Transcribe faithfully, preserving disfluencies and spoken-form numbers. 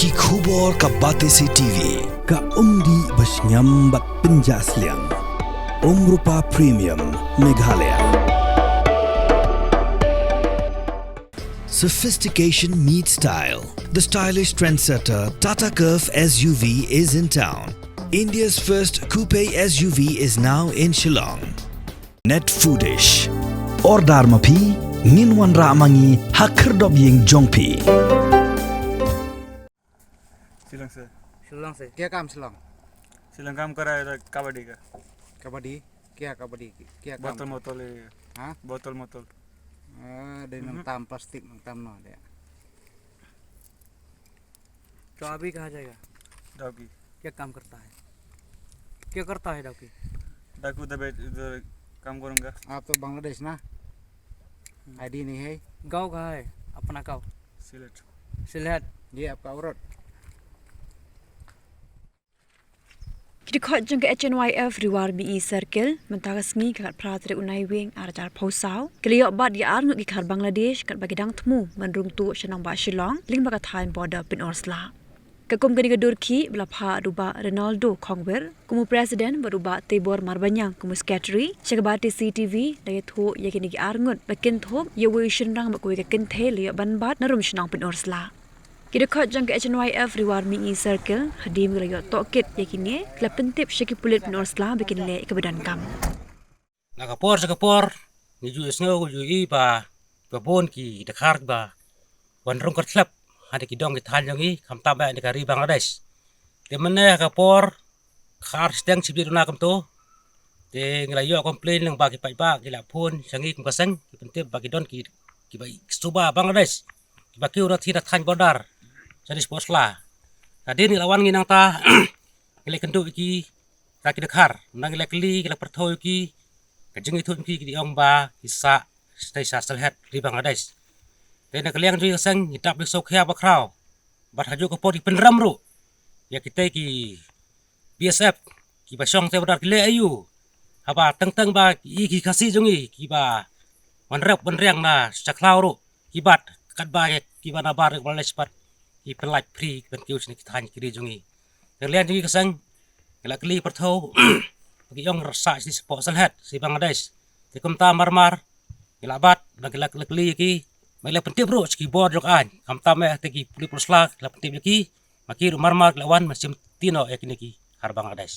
Ki khubor ka Batesi T V. Ka umdih ba shngiam bad pynjah sliang. Umrupa Premium, Meghalaya. Sophistication meets style. The stylish trendsetter Tata Curvv S U V is in town. India's first coupe S U V is now in Shillong. Net Foodish. Order ma phi, ngin wanrah ma ngi ha khyrdop ïing jong phi. Shillong se. Shillong se. क्या काम शिलोंग? शिलोंग काम कर रहा है इधर कबड्डी का। कबड्डी? क्या कबड्डी? क्या काम? बोतल मोतल ये। हाँ? बोतल मोतल। Ah, dei nang tam plastik, nang tam noh dei. तो अभी कहाँ जाएगा? डाउकी। क्या काम करता है? क्या करता है डाउकी? डाकू दबे इधर काम करूँगा। आप तो बांग्लादेश ना? आईडी नहीं है। गाँव कहाँ है अपना गाँव? सिलेट। सिलेट। ये आपका औरत। Ki dkhot jong ka H N Y F Ri War Mihngi Circle mynta ka sngi ka khatphra tarik u Naiwieng arhajar arphew saw ki la ïoh bat ïa arngut ki khar Bangladesh katba ki dang thmu ban rung tuh sha nongbah Shillong lyngba ka thaiñ border Pynursla. Ka kum kane ka dur khih ba la phah da u Bah Ronaldo Khongwir kum u President bad u Bah Tibor Marbaniang kum u Secretary sha ka Batesi T V la ïathuh ïa kine ki arngut ba kin thup ïa uwei u shynrang bad kawei ka kynthei la ïoh ban bat na rum shnong Pynursla. Ki dkhot jong ka H N Y F Ri War Mihngi Circle hadien ba ki la ïoh tohkit ïa kine ki la pyntip sha ki pulit Pynursla ba kin leh ïa kaba donkam. Na ka por sha ka por ngi ju ïohsngew ngi ju ïohi ba kiba bun ki dkhar kiba wan rung kyrtlep ha ki dong ki thaiñ jong ngi khamtam eh na ka ri Bangladesh. Te mynne ha ka por kha ar shiteng shiphew duna kumto. Te ngi la ïoh complain lyngba ki paidbah ki la phone sha ngi kum ka seng ki pyntip ba ki don ki kiba suba Bangladesh kiba kiew na thaiñ border sha Pynursla. Hadien ngi la wan ngi nangta ngi la kynduh ïa ki, ka ki dkhar nang ngi la kylli ki la pyrthuh ïa ki ka jingïathuh ki ki ong ba ki sah sha sha Sylhet ri Bangladesh. Te na ka liang jong ka seng ngi dap ïa ka sngewkhia bakhraw bad ha kajuh ka por ki pynrem ruh ïa kitei ki B S F kiba shong te border ki leh aiu haba teng teng ba ki, ki Khasi jong ngi kiba wan rep wan riang na sha khlaw ruh ki bat katba kiba na bar Bangladesh pat ki pynlait free ki pynkiew shane ki thaiñ ki ri jong ngi. Te liang jong ngi ka seng ngi la kylli pyrthuh ba ki ong ra sah shi spah Sylhet shi Bangladesh. Te kumta mar mar ngi la bat ba ngi la kylli ïa ki ba ngi la pyntip ruh sha ki bor jong ka aiñ khamtam eh te ki pulit Pynursla ki la pyntip ïa ki ba ki ruh mar mar ki la wan ban shim ti noh ïa kine ki khar Bangladesh.